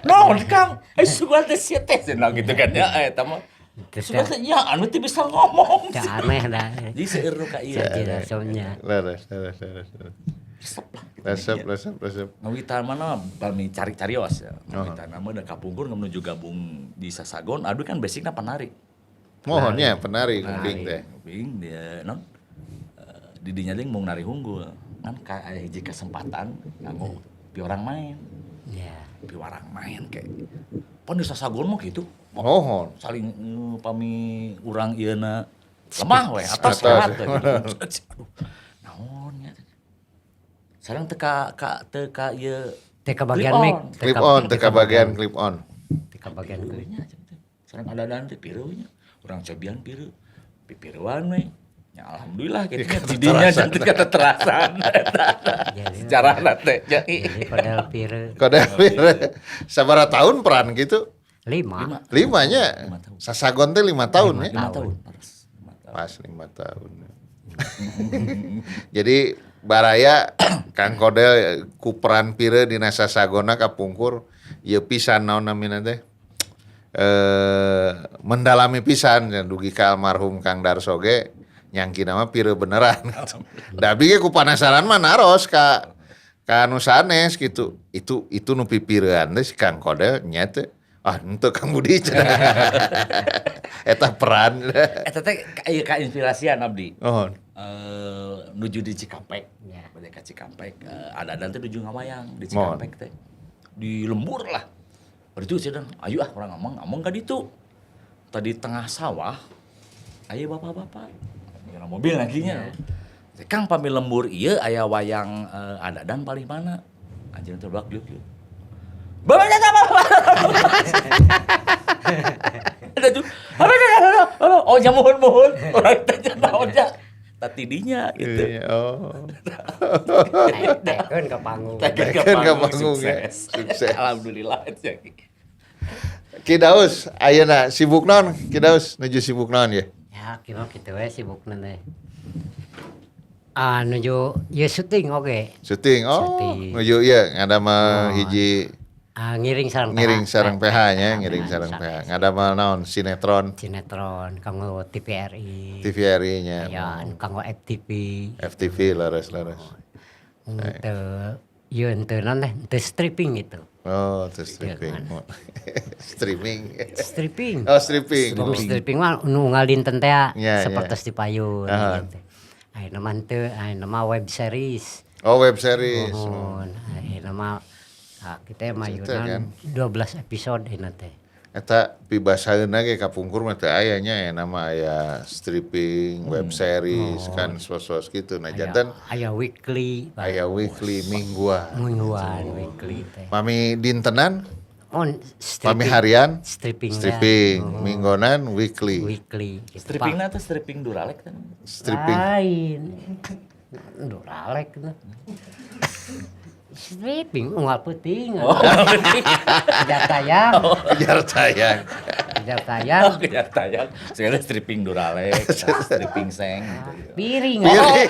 Naon Kang? Sugan teh sia teh cenah gitu kan ya eta mah. Sugan teh nya anu teh bisa ngomong. Teu aneh dah. Jadi seueur nu ka ieu. Jadi Darsonya. Leres, leres, leres. Resep lah. Resep, resep, resep. Ngawitan mana bami cari-carios ya. Ngawitan nama dan kapungkur menuju gabung di Sasagon, aduh kan basicnya penari. Mohonnya penari kuping teh. Kuping dia non di dinya deui mung nari hunggul. Kan ka aya hiji kesempatan kanggo piwarang main. Ya. Piwarang main kayak pon di Sasagon mah gitu. Mohon. Saling pami urang ieuna lemah we atas sehat we gitu. Aduh, naon nya. Sareng teu ka teu ka ieu Teu bagian mic. Clip on, teu bagian clip on. Teu bagian clip. Nya sareng adadan teh pirew nya. Urang cobian pirew. Pipirewan we. Ya alhamdulillah gitu nya didinya jangan kata terasan. Sejarahna teh. Jadi padahal pirew. Kodel pirew. Sabaraha tahun peran gitu? 5. Limanya. Sasagon teh 5 tahun ya. 5 tahun. Pas 5 tahun. Jadi baraya Kang Kodel ku peran pirew dina Sasagona kapungkur ieu pisan naon namina teh mendalami pisan dugi ka almarhum Kang Darso ge nyangkina mah pirew beneran. Da abi ge ku panasaran mah naros ka anu sanes gitu. Itu nu pipireuan teh si Kang Kodel nya teh ah henteu Kang Budi cenah. Eta peran. Eta teh ieu ka inspirasian abdi. Oh. Nuju di Cikampek. Ya. Bade ka Cikampek, adadan teh nuju ngawayang di Cikampek teh. Di lembur lah. Bari itu cenah, ayo ah urang ngomong ka ditu. Tadi tengah sawah aya bapak-bapak. Ngira mobil lagi nya. Kang pami lembur ieu aya wayang adadan palih mana? Anjeunna teh bak liuk liuk. Bapak bapak. Ada tuh. Oh, nya muhun-muhun. Urang teh naon nya. Tadi dinya gitu. Iya, oh. Tekeun ke panggung. Tekeun ke panggung ya. Sukses. Alhamdulillah. Ki Daus, ayeuna sibuk naon? Ki Daus nuju sibuk naon ya? Ya, kira kitu we sibukna teh. Ah, nuju ieu syuting oge. Syuting. Oh, Syuting. nuju ieu ngadamel hiji Ngiring sareng PH. ngiring sareng PH nya, ngiring sareng PH. Ngadamel naon? Sinetron. Sinetron kanggo TVRI. TVRI nya. Ya, anu kanggo FTV. FTV leres-leres. Teu Ieu henteu naon teh, henteu stripping gitu. Oh, terus stripping. Streaming. Stripping. Oh, stripping. Stripping, stripping mah nu unggal dinten teh Ya. sapertos di payun gitu. Ayeuna mah henteu, ayeuna mah web series. Oh, web series. Muhun, ayeuna mah kita mayunan kan. 12 episode ayeuna teh. Eta pibasaeuna ge kapungkur mah teu aya nya ya nama aya stripping, web series kan sos-sos gitu. Nah, janten Aya weekly, Pak. Aya weekly, mingguan. Mingguan weekly teh. Pami dintenan, On pami stripping, harian, stripping teh. stripping, minggonan weekly. Weekly gitu, Strippingna Pak. teh stripping Duralek kan. Stripping. Lain. Duralek tuh. Stripping unggal peuting. Oh, Kejar tayang, Kejar tayang. Kejar tayang. Oh, kejar tayang. Sekali stripping Duralek, stripping seng gitu. Piring. Piring.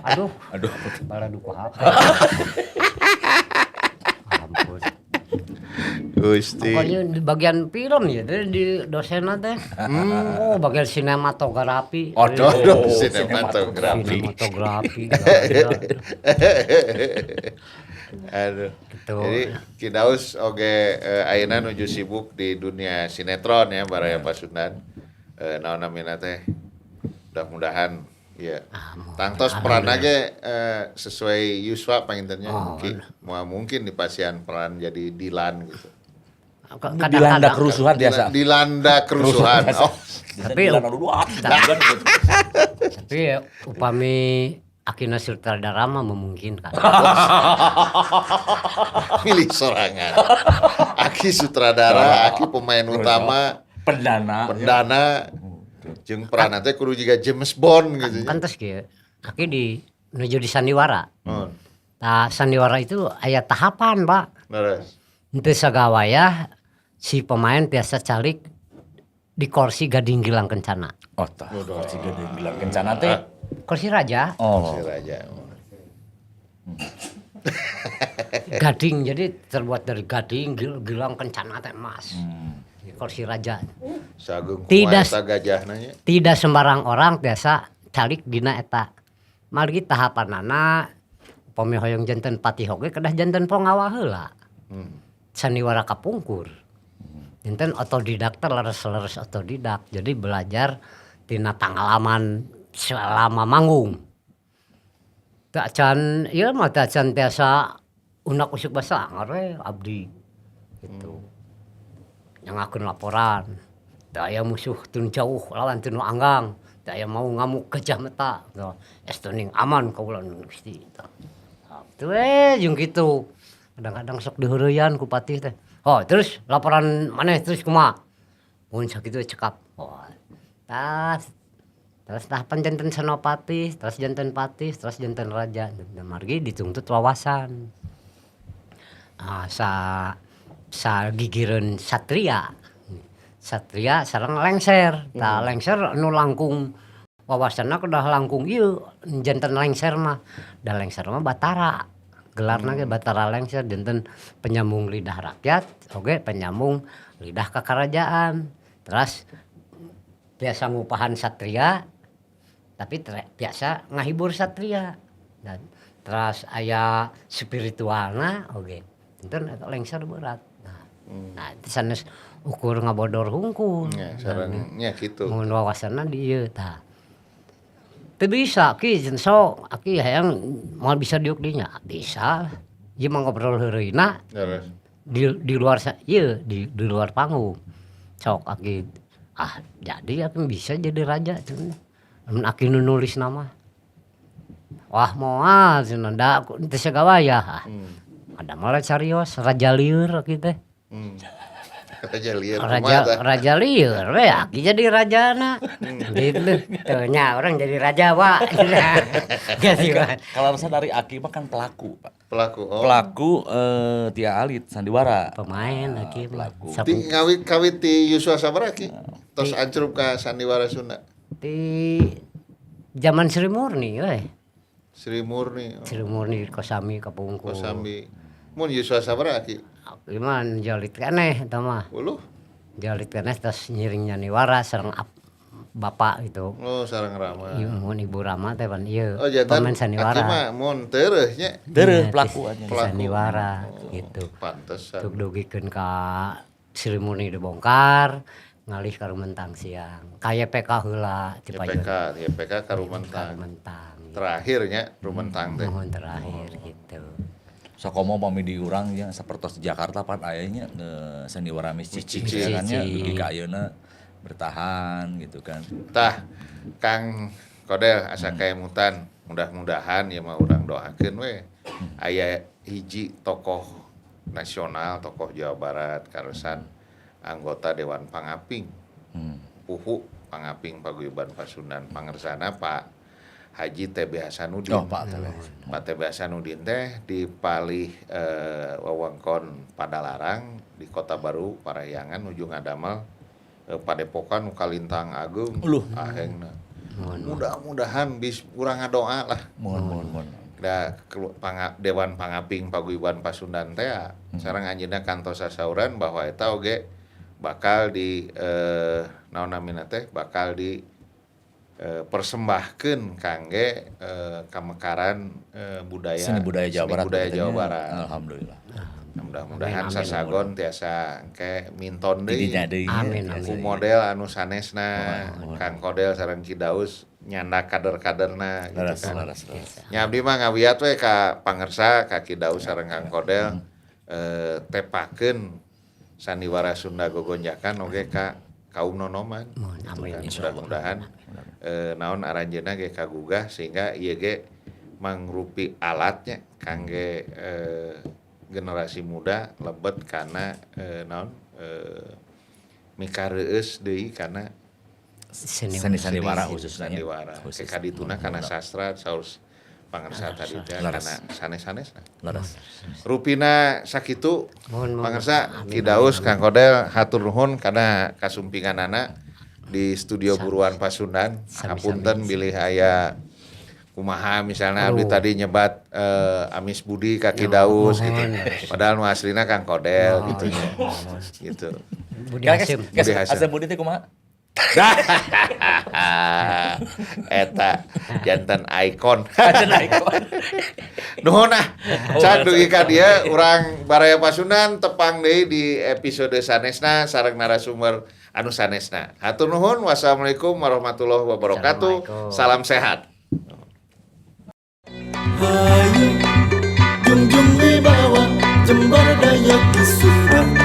Aduh, Aduh. baladu ku apa. Ampun. Gusti. Pokoknya di bagian film ya, di dosen teh. Oh, bagian sinematografi. Aduh, Aduh, sinematografi. Sinematografi. Gila. Aduh. Gitu. Jadi Ki Daus oge ayeuna nuju sibuk di dunia sinetron ya baraya Pasundan. Naon namina teh? Mudah-mudahan ya. Tangtos peran ge sesuai yuswa panginten nya Oh. Ki. Moal mungkin dipasihan peran jadi Dilan gitu. Dilanda Kadang-kadang kerusuhan biasa. Dilanda kerusuhan. Oh, Tapi- Dilanda dulu, ah, gitu. Tapi upami akina sutradara mah memungkinkan. Milih sorangan. Aki sutradara, aki pemain utama, Pendana. Pendana, jeung peran teh kudu jiga James Bond gitu. Kan terus kieu, aki di nuju di sandiwara. Oh, Nah, sandiwara itu aya tahapan, Pak. leres. Henteu sagawayah si pemain biasa calik di kursi gading gilang kencana. Oh, tah. Kursi gading gilang kencana teh. Kursi raja, Oh. Si raja. Gading jadi terbuat dari gading gilang kencana teh emas. Di kursi raja. Sagung Tidak. kumaha eta gajahna nya. Tidak sembarang orang biasa calik dina eta. Margi tahapanana upami hoyong janten patih oge kedah janten ponggawa heula. Sandiwara kapungkur. Janten otodidak teh leres-leres otodidak. Jadi belajar tina pengalaman selama manggung. Teu acan ieu mah teu acan tiasa unak usuk basa anger we abdi. Gitu. Nyangakeun laporan. Teu aya musuh teu jauh lawan teu nu anggang. Teu aya mau ngamuk gajah meta. Teu estuning aman kaula nun Gusti. Teu we jeung kitu. Kadang-kadang sok diheureuyaan ku patih teh. Oh, terus laporan maneh terus kumaha? Mun sakitu cekap. Oh. Tas terus tahapan janten senopati, terus janten patih, terus janten raja. Dan margi dituntut wawasan. Ah, sa sa gigireun satria. Satria sareng lengser. Tah, lengser nu langkung wawasanna kedah langkung ieu janten lengser mah. Da lengser mah batara. Gelarna ge Batara Lengser, janten penyambung lidah rakyat oge penyambung lidah kekerajaan. Terus biasa ngupahan satria tapi biasa ngahibur satria. Dan terus aya spiritualna oge. Janten eta lengser berat. Nah, nah itu sanes ukur ngabodor hungkul. Ya, sareng nya kitu. Mun wawasanna di ieu tah. Teu bisa ki cenah sok aki hayang moal bisa diuk dinya. Bisa. Ieu mah ngobrol heureuyna Leres. di luar ieu di luar panggung. Sok aki ah jadi aki bisa jadi raja cenah. Mun aki nu nulis nama. Wah, moal cenah da teu sagawayah. Ada malah carios raja lieur aki teh. Raja lieur Raja kumaha tah? Raja lieur we aki jadi rajana. Gitu. Teu nya urang jadi raja, Pak. Jadi Pak. Kalau misalnya dari Aki mah kan pelaku, Pak. Pelaku. Oh. Pelaku Tia Alit sandiwara. Pemain aki mah. Pelaku. Ti Sapu ngawit kawit ti yuswa sabaraha Ki? Tos ancrub ka sandiwara Sunda. Di zaman Sri Murni we. Sri Murni. Oh. Sri Murni Kosambi kapungkur. Kosambi. Mun yuswa sabaraha Ki? Aki mah jalit keneh eta mah. Uluh. Jalit keneh tos ngiring nyaniwara sareng bapak gitu. Oh, sareng Rama. Ieu mun Ibu Rama teh pan ieu Oh, jantan pemain sandiwara. Aki mah mun tereuh nya. Tereuh Iya, pelaku aja. ti sandiwara gitu. Pantesan. Tuk dugikeun ka Sri Murni dibongkar, ngalih ka Rumentang Siang. Ka YPK heula ti payun. YPK, YPK ka Rumentang. Rumentang. Terakhirnya Rumentang teh. Mohon terakhir gitu. Sakomo pami di urang ya sapertos di Jakarta pan aya nya sandiwara Miss Cici Cici. kan nya Cici. dugi ka ayeuna bertahan gitu kan. Tah, Kang Kodel asa kaemutan, mudah-mudahan ya mah urang doakeun we aya hiji tokoh nasional, tokoh Jawa Barat karesan anggota Dewan Pangaping. Puhu Pangaping Paguyuban Pasundan Pangersana Pak Haji TB Hasanuddin. Oh, Pak TB. Pak TB Hasanuddin teh di palih wewengkon Padalarang di Kota Baru Parahyangan nuju ngadamel padepokan nu kalintang ageung Uluh. ahengna. Mudah-mudahan bis urang ngadoa lah. Mohon mohon mohon. Da Dewan Pangaping Paguyuban Pasundan teh sareng anjeunna kantos sasauran bahwa eta oge bakal di naon namina teh bakal di persembahkeun kangge kamekaran budaya Seni budaya Jawa seni Barat. budaya katanya. Jawa Barat. Alhamdulillah. Nah, mudah-mudahan sasagon tiasa engke minton deui. Didinya deui nya. Amin, Ku amin. model anu sanesna Kang Kodel sareng Ki Daus nyanda kader-kaderna gitu Leres, kan. leres, leres. Nya abdi mah ngawiat we ka pangersa ka Ki Daus sareng Kang Kodel tepakeun sandiwara Sunda gogonjakan oge ka kaum nonoman. Mohon, Gitu amin. kan. Mudah-mudahan naon aranjeunna ge kagugah sehingga ieu ge mangrupi alatnya kangge generasi muda lebet kana naon mikareueus deui kana Seni Seni sandiwara khususnya. sandiwara. Khusus. Ke kadituna kana sastra saur pangersa tadi teh Leres. kana sanes-sanesna. Leres. Rupina sakitu Mohon, mohon. pangersa Amin, Ki Daus Kang Kodel hatur nuhun kana kasumpinganana di studio Buruan Pasundan. Sami-sami. Hapunten bilih aya kumaha misalnya abdi Aduh. tadi nyebat Amis Budi ka Ki Daus gitu. Mohon. Padahal nu aslina Kang Kodel gitu nya. Gitu. Budi Hasim. Budi Hasim. Asep Budi teh kumaha? Eta janten ikon. Janten ikon. Nuhun ah. Cak dugi ka dieu urang Baraya Pasundan tepang deui di episode sanesna sareng narasumber anu sanesna. Hatur nuhun. Wassalamualaikum warahmatullahi wabarakatuh. Assalamualaikum. Salam sehat. Hayu junjung wibawa Jember daya kisumah.